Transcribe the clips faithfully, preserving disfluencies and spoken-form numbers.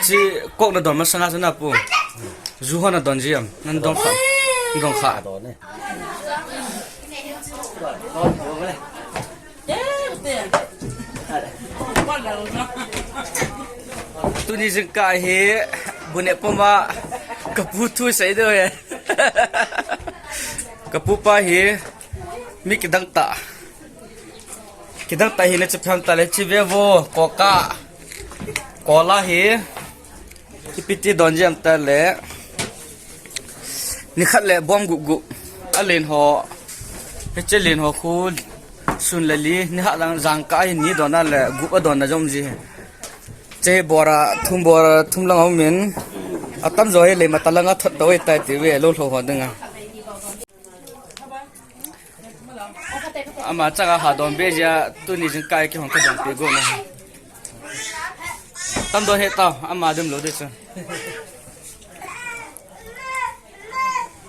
Chi Coke nadon masanga chu na pu. Ju ho nadon ji am. Nadon kha. Nadon kha. Tuni jingkah hi bu neh puma kapu thu sei diu ahi. Kapu pa hi mi kidang tah. Kidang tah hi na chu phem tale chi ve vo, Coca, Cola hi. Ipi ti don ji am tale. Nikhat le bom gup gup. Alen ho. Hiche len ho khu sun le li. Nikhat lang jangkah hi ni don a le gup a don na jom ji. Che bora thum bora thum lang a um in. Atam jo hi le mata lang a thot to tai ti ve lo lo ho ding a. Ama changa ha don be jia, tuni jingkah kihong ka don pe go na. Tam don he tao, ama dem lo de chu.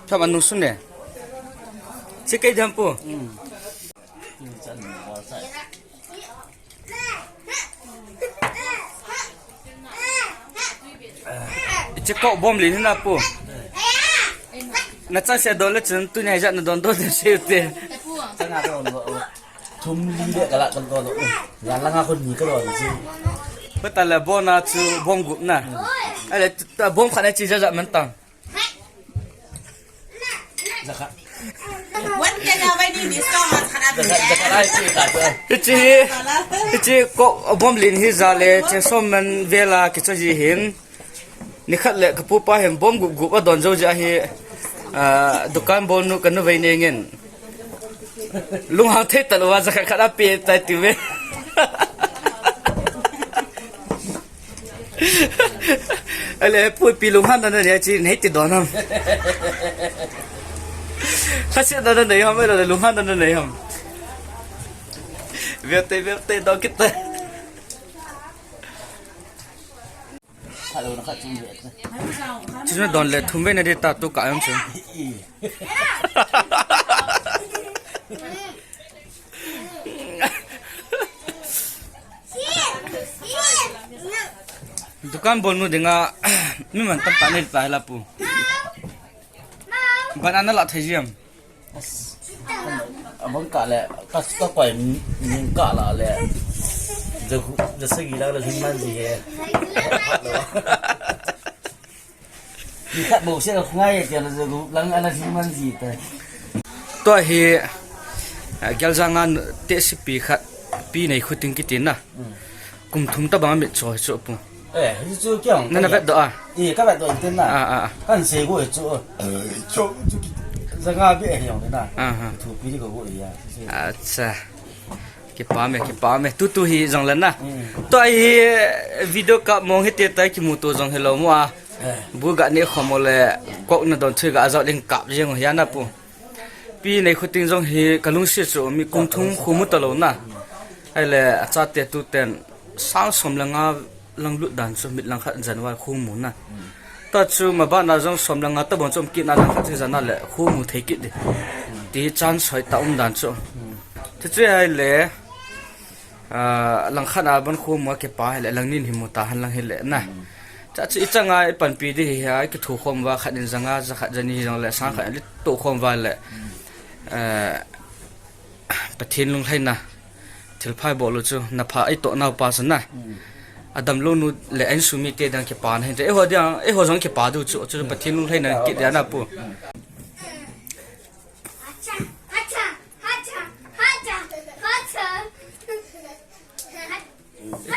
Thap anung sun ne. Chi kei dam pu. Ichi Coke bom lin hi na pu. Na chang se don le chun tuni a ijat na don don se te. Changa ka don lo. Thum li le ka la ka don lo. Nga langa kon ni ka don ji. Patale bon a chu bom gup na. Ale bom khat na chi ja ja man tang. Zakhat. Wan kena bai ni ni song mas kana. Zakhat, zakhat ai chi ka tu. Hichi, hichi Coke bom lin hi ja le, che som man vela kicho ji hin. Nikhat le kapu pa hin bom gup gup a don jo ji ahi. Ah, dukan bol nu kanu vei ne ngen. Lunghang thei talou a zakhat khat a pe tai ti ve. Ale, pu ipi lunghan na nei chi nei ti don ham. Khasi na na nei ham, ale lunghan na na nei ham. Verte, verte, don kita. Hello, na khat chung ve. Chuna don le thum ve na de ta tu ka yong chu. Dukan bol nu dinga mi man tam ta nei ta la pu. Banana la thei jiam. Abang ka le, ka, ka koi ning ka la le. Jagu, jasagi la le hing man ji he. Ni khat bou se ka khungai ke la jagu lang ala hing man ji ta. To hi, ah, gel janga te sipi khat pi nei khuting kitin na. Kum thum ta bang mit choi chu pu. Eh, hi chu kiang. Nana vet do a. Eh, ka vet do in tin na. Ah, ah, ah. Kan se go chu. Chu chu ki. Janga be he yong na. Ah, ah. Thu pi ko go ya. Acha. Kipa me, kipa me. Tu tu hi jong le na. To hi video ka mong hi te tai kimu tu jong hello mo a. Bu ga ne khom le Coke na don chu ga ajot ling kap jeng ya na pu. Pi nei khuting jong hi ka lungsi chu mi kum thum khu mu talou na. Ahile achate tuten sang som le nga lang lut dan chu mit lang khat jan va khu mu na. Ta chu ma ba na jong som le nga ta bon chom kit na lang khat jan na le khu mu thei kit di. Ti chan soi ta um dan chu. Ti chu ahile, ah, lang khat a bon khu mu a kipa ahile lang nin hi mu ta han lang hile na. Cha chu i changa i panpi di hi a, i kithu khom va khat in janga, ja khat ja ni hi jong le sang khat in li to khom va le, eh, Pathen lunglhaina, thilpha i bol u chu, na pha i toh nau pa chu na. Adam lou nu le a insung mite dang kipa na hin te. Eiho dang, eiho jong kipa diu chu, chu Pathen lunglhaina kit dia na pu.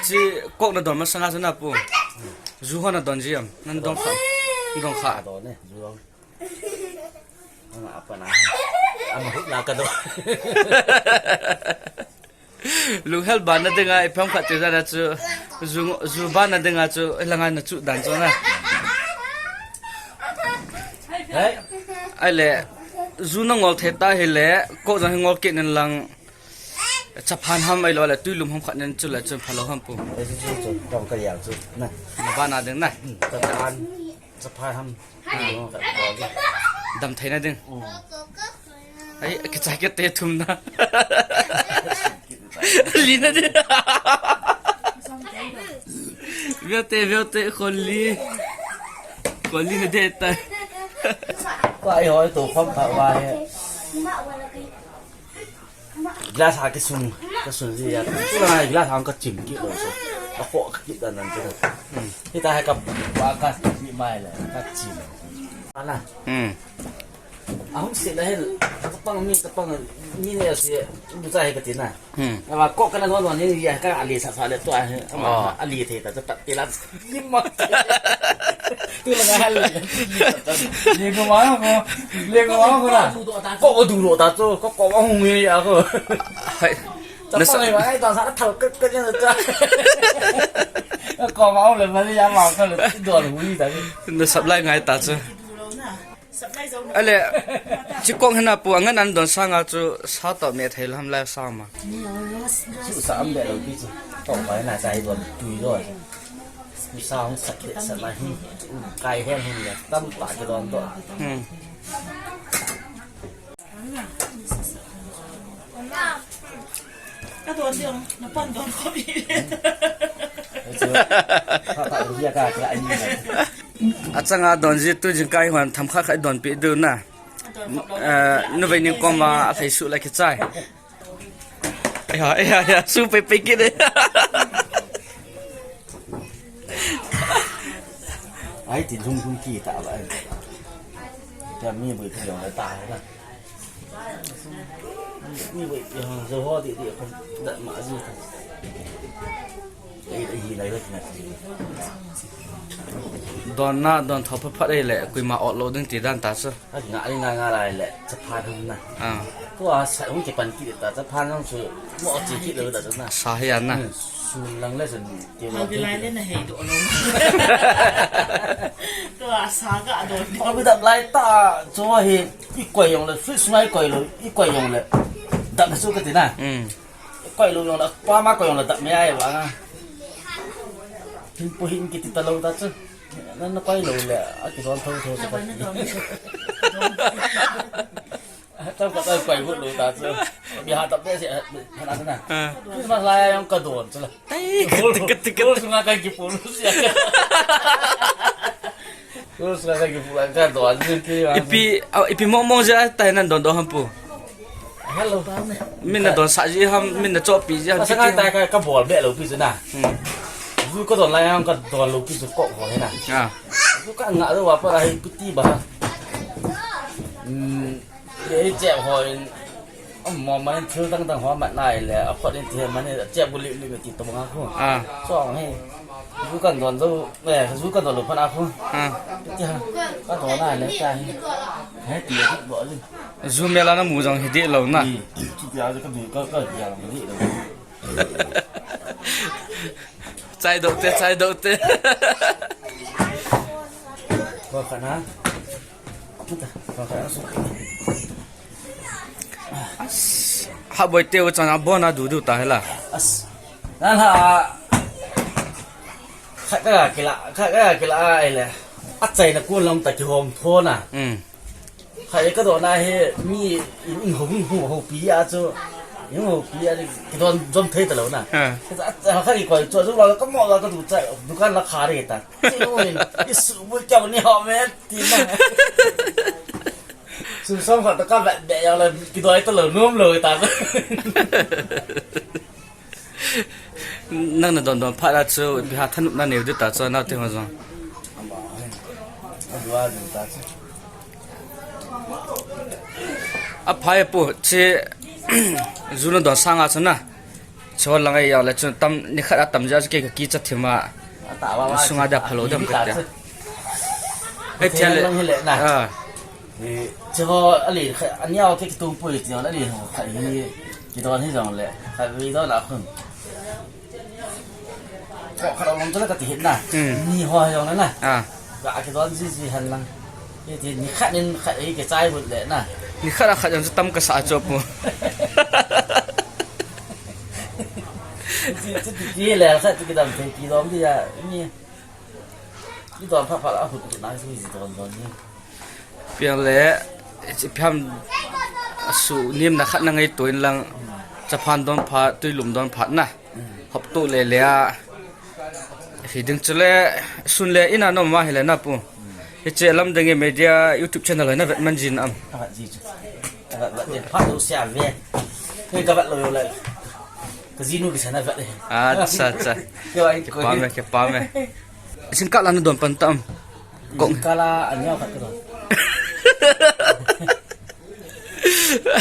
Chi Coke na don masanga chu na pu. Ju ho na don ji am. Nan don kha. Don kha. Don ne, ju don. Ama apa na. Ama hut la ka don. Lunghel ba na dinga i pham khat chu jana chu. Ju, ju ba na dinga chu langa na chu dan chu na. Hai. Ahile ju na ngol thei ta hile Coke jong hi ngol kit nin lang. Chaphan ham ahilou le, tuilum ham khat nen chu le chun phalou ham pu. Ei chu chu chu, tong ka liang chu, na. Na ba na ding na. Hmm, chaphan, chaphan ham. Ah. Dam thei na ding. Hmm. Ai, kichai kit te thum na. Li na ding. Viote, viote, kholi. Kholi na de ta. Ko ai hoi to khom pha wa he. Glass ha kisun, kisun ji ya. Tu la glass ha ka chim kit lou so. A ko ka kit dan dan tu. Hita ha ka ba ka kit mai le, ka chim. Ala. Hmm. Ahung se la hel, ka pang mi, ka pang mi ne se, bu sa he ka tina. Hmm. Ama ko ka na no no ni ya ka ali sa sa le to a he. Ama Oh. ali the ta ta ti la. Ni ma. Tu la ka hal. Le ko ma ko. Le ko ma ko la. Ko ko du lo ta to, ko ko ma hung mi ya ko. Hai. Ta Nasa- pa le ma ai ta sa thal ka ka ni ta. Ko ma le ma ya ma ko le do lu ni ta. Na sap lai ngai ta chu. Ale, chikong hena pu angan an don sanga chu sa to me thei lam lai sa ma. Chu sa am de lo pi chu. To pai na sai don tui lo. Chu sa hung sak le sa lai hin. Kai hen hin le. Tam pa ke don to. Hmm. Ka don diong, na pan don ko bi. Chu. Ka ka ru ya ka ka ni. Achanga donji tu jingkai hon tham kha kha donpi diu na. Eh, nu vei ning koma a thei su la kichai. Ya, ya, ya, su pe pe kit de. Ai ti lung lung ki ta ba. Ta mi bui ti yong ta na. Ni bui ti yong zo ho ti ti ko da ma ji ta. Don na, don thao phat phat ei le, kuima ot lo ding ti dan ta chu. A nga, nga, nga lai le, chaphan hung na. Ah. Tua sa hung kipan kit ta, chaphan hung chu, mo chi kit lo ta chu na. Sa hi an na. Hmm, sun lang le sun, ti lo Hal ti lai ti. Le na hei do lo. Tua sa ga do. Ko bi dap lai ta, chu hi, i koi yong le, fridge sunga i koi lo, i koi yong le. Dap na chu ka ti na. Hmm. Koi lo yong la, pa ma koi yong la dap me ai ba nga. Hin pu hin kiti ta lo ta chu. Nan na koi lo le, a ki don tho tho sa ka. Tam ka ta koi bu lo ta chu. Bi ha tap de se, ha na na. Ah. Christmas la ya yong ka don chu la. Ai, kati, kati, kati. Ko sunga ka ki pu lo sia. Ko sunga ka ki pu la ka don ni ki. Ipi, ah, ipi mong mong ja ta nan don don ham pu. Hello. Min na don sa ji ham, min na chopi ji ham, Ka sanga piti tai ham. Ka, ka bol be lo pi chu na. Hmm. Ju ka don lai ham ka don lo pi chu ko ho he na. Ah. Ju ka nga lo wa pa ra hi piti ba. Hmm. Ye che ho in. Am mo ma in thil dang dang ho ma nai le. A phot in ti he ma ne che bu li li me ti to nga ko. Ah. So he. Ju kan don zo, eh, ju kan don lo phan a khu. Ha. Ti ha. Ka don na le ta hi. He ti a bo li. Ju me la na mu jong hi di lo na. Ni, ti ti a ka du ka ka ya di lo. Chai do te, chai do te. Ko ka na. As, ha boi te u chan a bon a du du ta hela. As, nan ha, khat ka kila, khat ka kila ai le. A chai na kun lam ta ki hom tho na. Hmm. Khat ka do na he mi in, in ho, ho, ho pi a chu. In ho pi a ki don jom thei ta lo na. Ha. Ka, ka ki koi chu, chu la ka mo la ka du chai, dukan la kha re ta. Chi lo in, i su bu kyau ni ho me. Ti na. Sun som khat ka vet be ya la, ki doi ta lo nom lo ta. Nang na don don pha la chu, bi ha thanop na neu de ta chu, nau te ho jong. A phai pu, chi, ju na don sanga chu na. Chol lang ai ya le chun tam ni khat a tam ja ke ka ki cha thima. Ata ba ba. Sunga da phalo dam ka ta. Ai thia le. Lang hi le na. Ah. Ni che ho ali kha ani au ke tung pui ti ali ho kha hi ki don hi jong le. Kha wi don a khun. Ko kha long to le ka ti hin na. Hmm. Ni ho jong le na. Ah. Ba ki don ji ji han lang. Ye ti ni khat nin khat ei ke chai hut le na. Ni khat a khat jong chu tam ka sa cho pu. Ti, ti, ti, ti le khat ti ki dam thei ki dom ti ya ni. Ni dom pha pha a hut hut na su ji dom dom ni. Piang le, chi phiam su nim na khat na ngai to in lang. Chaphan dom pha, tui lum dom pha na. Hop to le le a. Thei ding chule, sun le ina nom ma hile na pu. Hiche Lamdeng Media YouTube channel na vet man jin am. Avat ji chu. Avat vat de phat u sia ve. Ni ka vat lo yo le. Ka jinu ki sana vat de. Acha, acha. Ke wa in ko. Kipah e, kipah e. Jingkah la na don pan tam. Kong. Jingkah la anya khat ka don.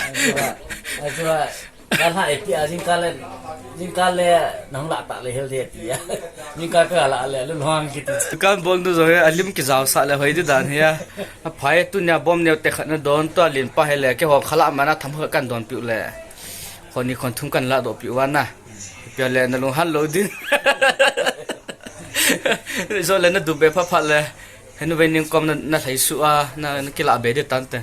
Achu a, achu a, ka la e pi a jingkah le, jingkah le nang la ta le hel de pi a. Jingkah ka la le, lu hang kiti. Kan bol nu jo he, alim ki jao sa le hoi di dan he a. A phai tunia bom neo te khat na don to alin pa he le, ke ho khala mana tham ho kan don piu le. Khoni khon thum kan la do piu wa na. Pia le na lung han lo din. Jo le na du be pha pha le. Henu ve ning kom na, na thai su a, na, na kila be de tan te.